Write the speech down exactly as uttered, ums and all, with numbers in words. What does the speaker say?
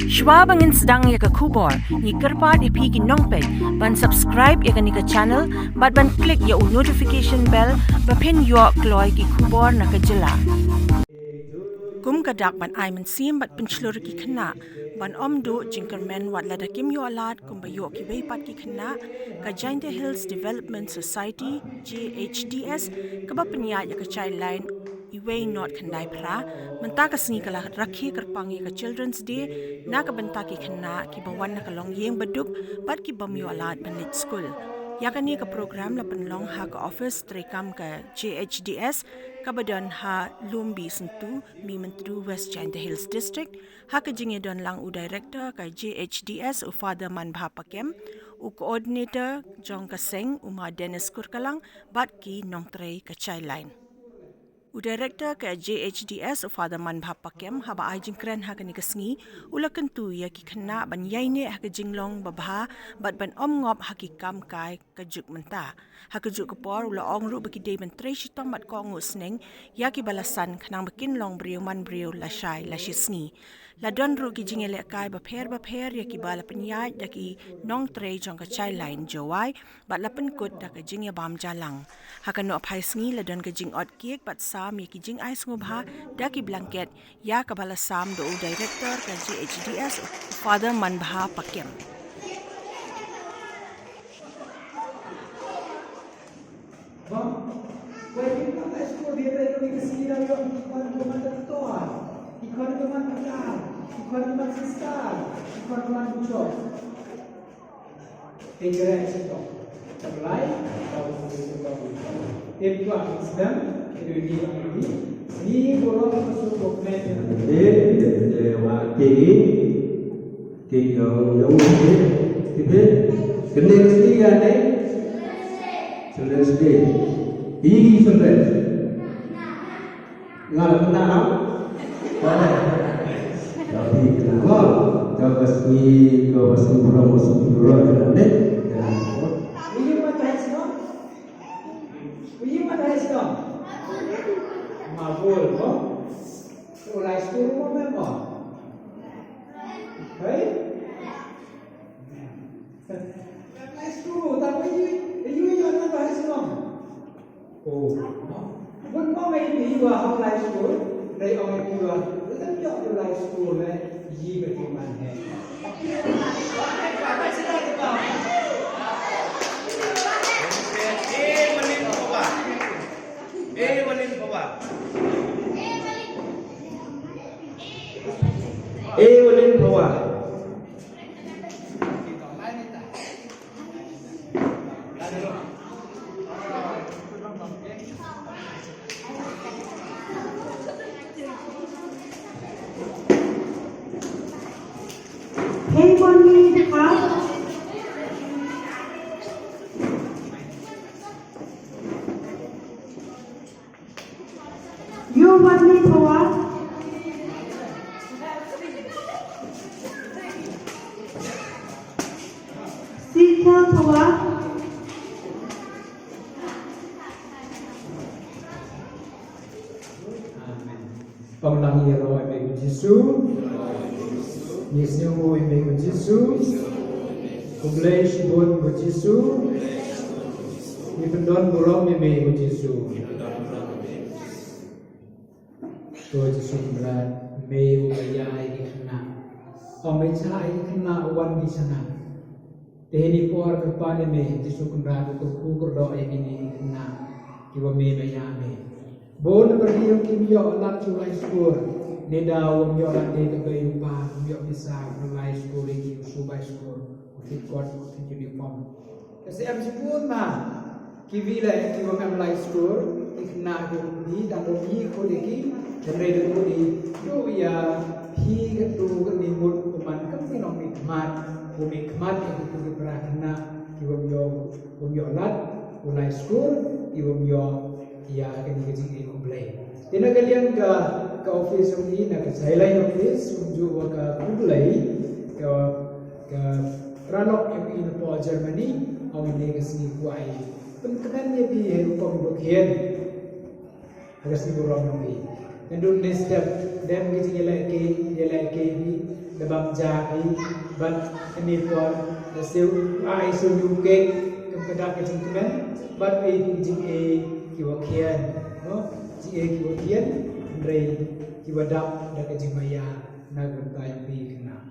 Shwa ba ngin sdang ïa ka khubor, ngi kyrpad ïa phi ki nongpeit ban subscribe ïa kane ka channel bad ban click ïa u notification bell ba phin ïoh kloi ki khubor na ka jylla. Kum ka dak ban ai mynsiem bad pynshlur ki khynnah ban ym duh jingkyrmen wat lada kim ïoh lad kumba ïoh kiwei pat ki khynnah, ka Jaintia Hills Development Society, J H D S, kaba pynïaid ïa ka Childline uwei nod khyndai phra, mynta ka sngi ka la rakhe kyrpang ïa ka Children's Day na ka bynta ki khynnah kiba wan na ka longïing baduk bad ki bym ïoh lad ban leit skul. Ïa kane ka program la pynlong ha ka office treikam ka J H D S kaba don ha Lumbi Syntu, Mihmyntdu, West Jaintia Hills District, ha ka jingïadon lang u Director ka J H D S u Father Manbha Pakem, u Coordinator jong ka seng u Ma Dennis Kurkalang bad ki nongtrei ka Childline. U Director ka J H D S u Father Manbha Pakem haba ai jingkren ha kane ka sngi u la kyntu ïa ki khynnah ban ïaineh ha ka jinglong babha bad ban ym ngop ha ki kam kai ka juk mynta. Ha ka juk ka por u la ong ruh ba ki dei ban trei shitom bad kohnguh sneng ïa kiba la san khnang ba kin long briew man briew lashai lashisngi. La don ruh ki jingïalehkai bapher bapher ïa kiba la pynïaid da ki nongtrei jong ka Childline Jowai bad la pynkut da ka jingïabam jalang. Ha ka nohphai sngi la don ka jingot cake bad sam ïa ki jingai sngewbha da ki blanket ïa kaba la sam da u Director ka J H D S u Father Manbha Pakem. Ki dong dong ki bi ki bi ki next week ane Children's Day. Ki ki Children's. Ngal kena lam. Kau bi kena lam. Kau pasti kau pasti burung pasti burung kena ne. Will you want to have some? Will you want to have some? Mabul ko. Ulai school mo memang. Hey? High school, tapi you, you, you are not high school. Oh, no. But mama, you, you are high school. They are, you are, let them talk to high school, eh? Yi ba ki man hai. Eh, Walin Phawa. Eh, Walin Phawa. Hey, Bonnie, the car. You want me for what? Seek help for what? Amen. Pang lang ïa ro ïa me ko Jisu. Ngi sngew ïa me ko Jisu. Khublei shibun ko Jisu. Ngi pyndon burom ïa me ko Jisu. Ko Jisu Kynrad, me u ba ïa ïa ki khynnah. Ym me cha ïa ki khynnah u wan ki shana. Te hynne por kyrpad ïa me Jisu Kynrad u kyrkhu kyrdoh ïa kine ki khynnah kiba me ba ïa me. Bun na pyrdi ym kim ïoh lad shuh lai skul. Ne da u ym ïoh lad de ka bei u pa, ym ïoh pisa u lai skul ïa ki u shu bai skul. U thied kot, u thied uniform. Ka shu em shibun ma. Kiwei leh kiba ym em lai skul, ki khynnah ki kum hi, tang ba phi khun ïa ki, hynrei da kut hi, ruh ïa phi katto katne ngut u man kam ki nongmihkhmat, u mihkhmat ïa kito ki para khynnah kiba ym ïoh, ym ïoh lad u lai skul, kiba ym ïoh ïa kane ka jingïeit U Blei. Te na ka liang ka, ka office jong ngi, na ka Childline office, kumjuh wa ka khublei, ka, ka paralok jong ngi na poh Germany, ong ine ka sngi kwai pynkmen ïa phi ha rukom ba khian. Ha ka sngi burom jong phi. Ngan dun ne step. Dem ki jingïalehkai, ïalehkai phi, da bam ja phi, bad kane por, da siew, ai siew ïa u kek, kum ka dak ka jingkmen, bad ai phi ki jingeh ki wa khian, no? Jingeh ki wa khian, hynrei ki wa dap da ka jingmaïa na ka bynta jong phi khynnah.